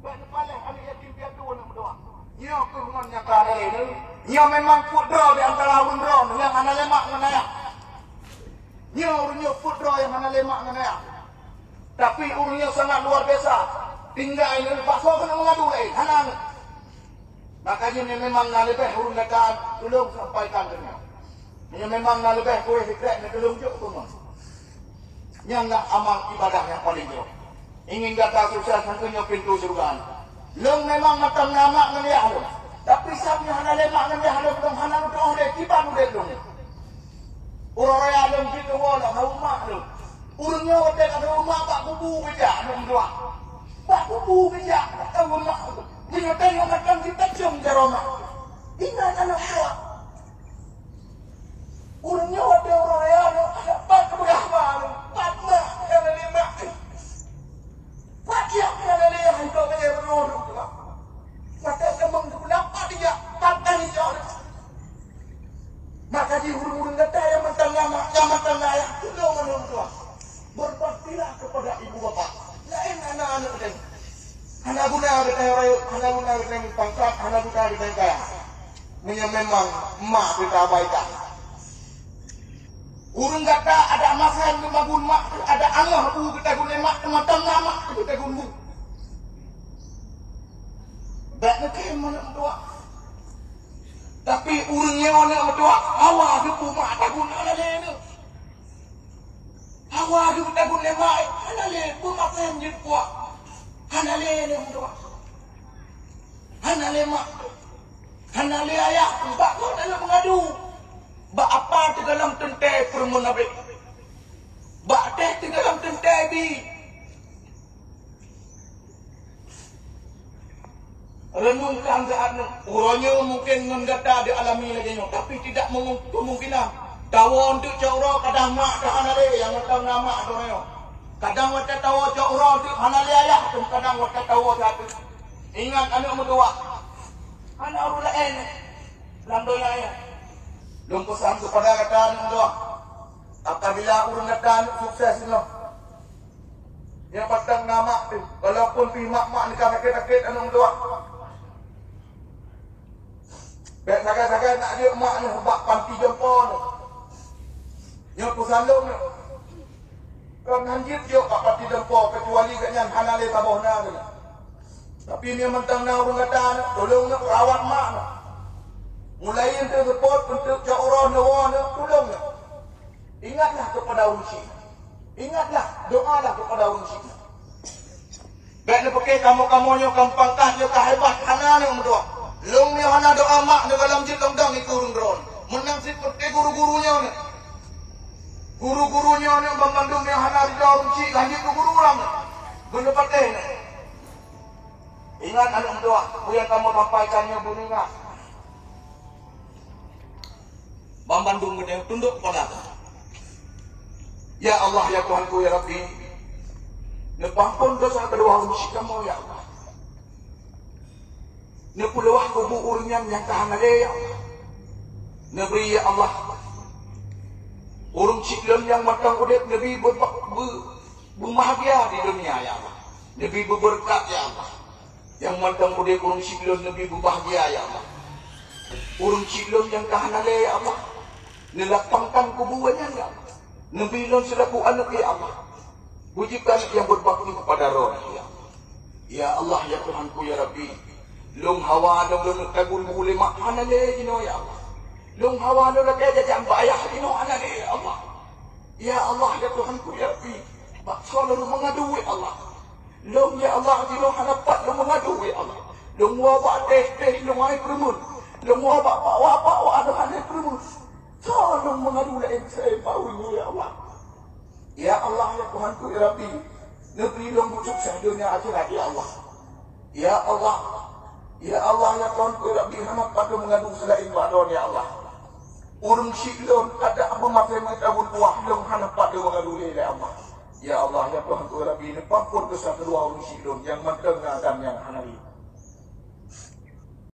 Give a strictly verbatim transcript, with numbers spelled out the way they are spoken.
Bèk neupaléh aneuk yatim piatu aneuk meutuah. Nyoe keuh ngon nyang ka lheueh nyoe. Nyoe memang peuet droe di antara ureueng droe nyang hana lé mak ngon ayah. Nyoe ureueng nyoe peuet droe nyang hana lé mak ngon ayah. Tapi ureueng nyoe sangat luar biasa. Tinggai nyoe bak soe keuneuk meungadu laén, hana aneuk. Maka jih nyoe memang na leubeh ureueng gata tulông sampaikan keu nyoe. Nyoe memang na leubeh kueh sikrek nyoe tulông jok keu ngon. Nyan na amal ibadah nyang paleng jroh. Ingin gata sukses, nyoe pintoe syeuruga. Lôn memang mantong na mak ngon yah lôn. Tapi sabe hana lé mak ngon yah lôn, lôn hana meutuoh lé kiban udép lôn. Uroe raya lôn jiteuwoe lom, hana mak lôn. Ureueng nyoe watèe ka teuwoe mak bak kubu geujak lôn dua. Bak kubu geujak, bak teuwoe mak lôn. Meunyoe teuh nyoe mantong jiteucông jaroe mak. Ingat aneuk dua. Ureueng nyoe watèe uroe raya nyoe, adak pat keubeurah ma nyoe, pat mak nyang lé mak. Pat jak nyang lé ayah nyoe, lé beurôh nyoe. Watèe teumèe geupeugah pat jak, pat tani jak. Maka jih ureueng-ureueng gata nyang mantong na mak, nyang mantong na ayah, tulông aneuk dua. Berbaktilah kepada ibu bapa. Laén aneuk-aneuk geutanyoe. Hana guna geutanyoe rayeuk, hana guna geutanyoe pangkat, hana guna geutanyoe kaya. Meunyoe memang mak geuta abaikan. Ureueng gata adak masen geumagun mak, adak angoh bu geutagun lé mak, mantong na mak geutagun bu. Bèk neutem aneuk meutuah. Tapi ureueng nyoe aneuk meutuah, hawa geubu mak tagun hana lé aneuk. Hawa geubu tagun lé mak, hana lé, beumasen jeuet puak. Hana lé aneuk meutuah. Hana lé mak. Hana lé ayah, bak kon aneuk meungadu. Bak apa teugalam teuntèe peureumeun abéh. Bak teh teugalam teuntèe bi. Reunungkan saat nyoe, uroe nyoe mungken ngon gata dialami lagèe nyoe, tapi tidak mungkin kemungkinan. Tawoe eunteuk cot uroe kadang mak teuh hana lé, nyang mantong na mak droe nyoe. Kadang watèe tawoe cot uroe eunteuk hana lé ayah, kadang watèe tawoe saat nyoe. Ingat aneuk meutuah, hana ureueng laén lam donya nyoe. Lôn peusan keupada gata aneuk meutuah, apabila ureueng gata aneuk sukses nyoe, nyang mantong na mak teuh, walaupun pih mak-mak nyoe ka sakét-sakét aneuk meutuah, bèk sagai-sagai nak jeuet mak nyoe bak panti jompo nyoe. Nyoe peusan lôn nyoe. Kon han jeuet jok bak panti jompo, keucuali gobnyan hana lé saboh na geuh. Tapi meunyoe mantong na ureueng gata nyoe, tulông nyoe rawat mak nyoe. Mulai eunteuk seupôt, eunteuk cot uroe neuwoe nyoe, tulông nyoe. Ingatlah kepada ureueng syik. Ingatlah, doalah kepada ureueng syik. Bèk neupiké kamoe-kamoe nyoe ka pangkat, nyoe ka hebat, hana nyoe meudoa. Lôn nyoe hana doa mak nyoe goh lom jeuet lôn dong dikeue ureueng droe. Meunan cit peuté guru-guru nyoe nyoe. Guru-guru nyoe nyoe banmandum nyoe hana ridha ureueng chik lanjut keu guru lam. Beuneupatéh nyoe. Ingat aneuk meudoa, peue nyang kamoe sampaikan nyoe beuneuingat. Banmandum geutanyoe tundok keupada Allah. Ya Allah, ya Tuhanku, ya Rabbi, neupeuampon desya keudua ureueng chik kamoe, ya Allah. Neupeuluwah kubu ureueng nyan nyang ka hana lé, ya Allah. Neubri, ya Allah, ureueng chik lôn nyang mantong udép neubi beu-, beu-, beubahgia di donya, ya Allah. Neubi beubeureukat, ya Allah. Nyang mantong udép ureueng chik lôn neubi beubahgia, ya Allah. Ureueng chik lôn nyang ka hana lé, ya Allah. Neulapangkan kubu nyan, ya Allah. Neubi lôn seulaku aneuk, ya Allah. Beujikan nyang beubakti keupada droe, ya Allah. Ya Allah, ya Tuhanku, ya Rabbi. Lôn hawa lôn, lôn tagun bu lé mak hana lé jinoe, ya Allah. Lôn hawa lôn lakèe jajan bak ayah jinoe hana lé, ya Allah. Ya Allah, ya Tuhanku, ya Rabbi. Bak soe lôn meungadu, ya Allah. Lôn, ya Allah, jinoe hana pat lôn meungadu, ya Allah. Lôn woe bak teh-teh lôn ai peureumeun. Lôn woe bak pakwa-pakwa lôn hana peureumeun. Soe lôn meungadu laén selain bak Ulôn, ya Allah. Ya Allah, ya Tuhanku, ya Rabbi, neubri lôn beusukses donya akhirat, ya Allah. Ya Allah, ya Allah, ya Tuhanku, ya Rabbi, hana pat lôn meungadu selain bak Droe, ya Allah. Ureueng chik lôn adak beumaté meutabun kuah, lôn hana pat lôn meungadu lé, ya Allah. Ya Allah, ya Tuhanku, ya Rabbi, neupeuampon desya keudua ureueng chik lôn nyang mantong na dan nyang hana lé.